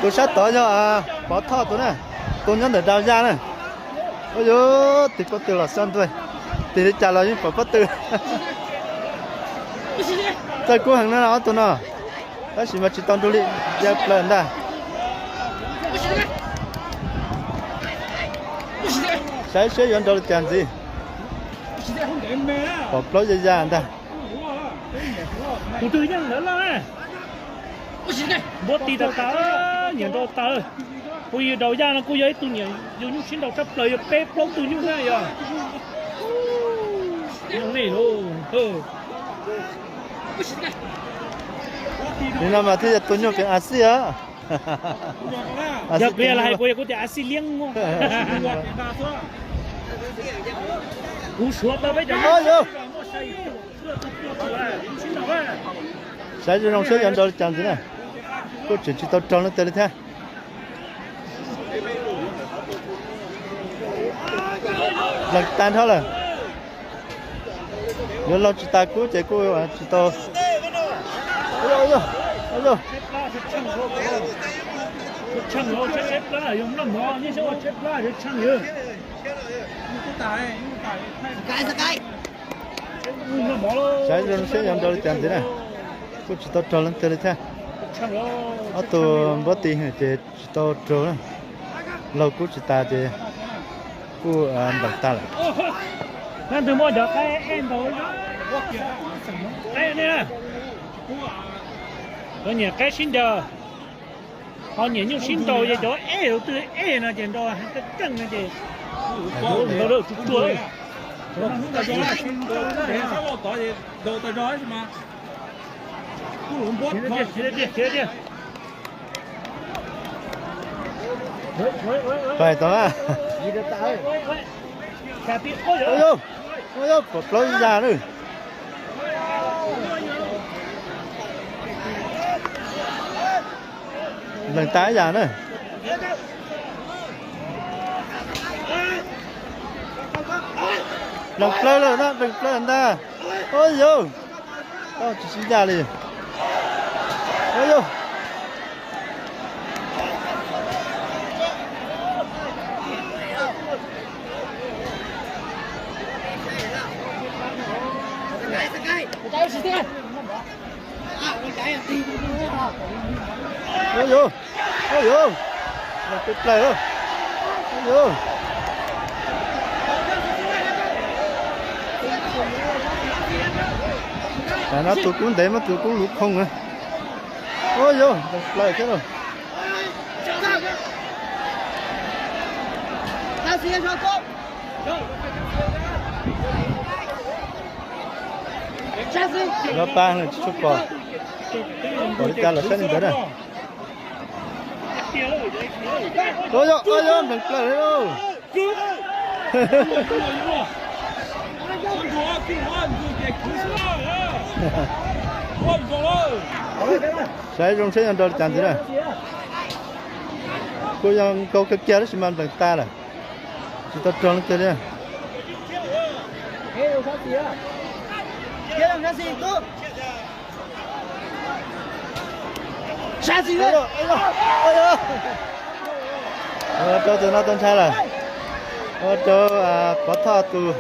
Tus sab tod yog Pov Thoj tus na, tus nyob ntawm Dau Yaj na. Ua yuav tig pob tw los xyov ntuj, tig li cas los yeej pom pob tw. Txawj kub heev na ob tug no, tab sis mas tsis tau nrug li ya plaws ntag. Saib seb yuav nrau li cas ntxiv. Pom plaub ya ya ntag. Kuv tus yeej ntawd loj, npuab tis tas tas, nyiam nrau tas. Kuv yug Dau Yaj no kuj yog ib tug nyiam yug nyuj sib nrau tshaj plaws, yog peb plaub tug nyuj na yog. Nim no mas thiaj yog tus nyuj kev a xij os. Yog kuv yog hais kuv yog kuv tias a xij liab. Kuv suav tau peb cov. Saib zoo zoo seb yuav nrau li cas ntxiv na. Kuj tseem tsis tau raug leej twg li thiab. Leej tag nrho lawm. Yuav laug tsis tas kub ces kuj tsis tau. Saib zoo seb yuav nrau li cas ntxiv na. Kuj tsis tau raug leej twg li thiab. Ob tug npuab tis ces tsis tau raug. Laug kub tsis tas ces kuj nplees tag lawm. Leej twg muaj cov qaib ej ntaus, qaib ne, cov nyiam qaib sib ncaws, ho nyiam nyuj sib ntaus ces cov ej, tus twg ej no ces nrau keej no ces nrau tsuag tsuag. Pais tau na. Pom plaub ya na. Nplees tas ya na. Nplees plaws lawm na, nplees plaws ntag. Ua yog, tsis sib ncaj li. Ua yog. Ua yog, ua yog, los peb plaws. Ua yog. Tam no tus kub ntev mas tus kub luv khoom na. Ua yog, nplees plaws thiab lauj. Lov pab tsis tshua pom, pom li cas los saib li ntawd na. Ua yog, ua yog, nplees plaws thiab lauj. Saib zoo seb yuav nrau li cas ntxiv na. Kuj yog nkaus kawg kiag tab sis mas nplees tas lawm. Tsis tau raug leej twg li. Ua rau tus no tau ntshai lawm. Ua rau Pov Thoj tus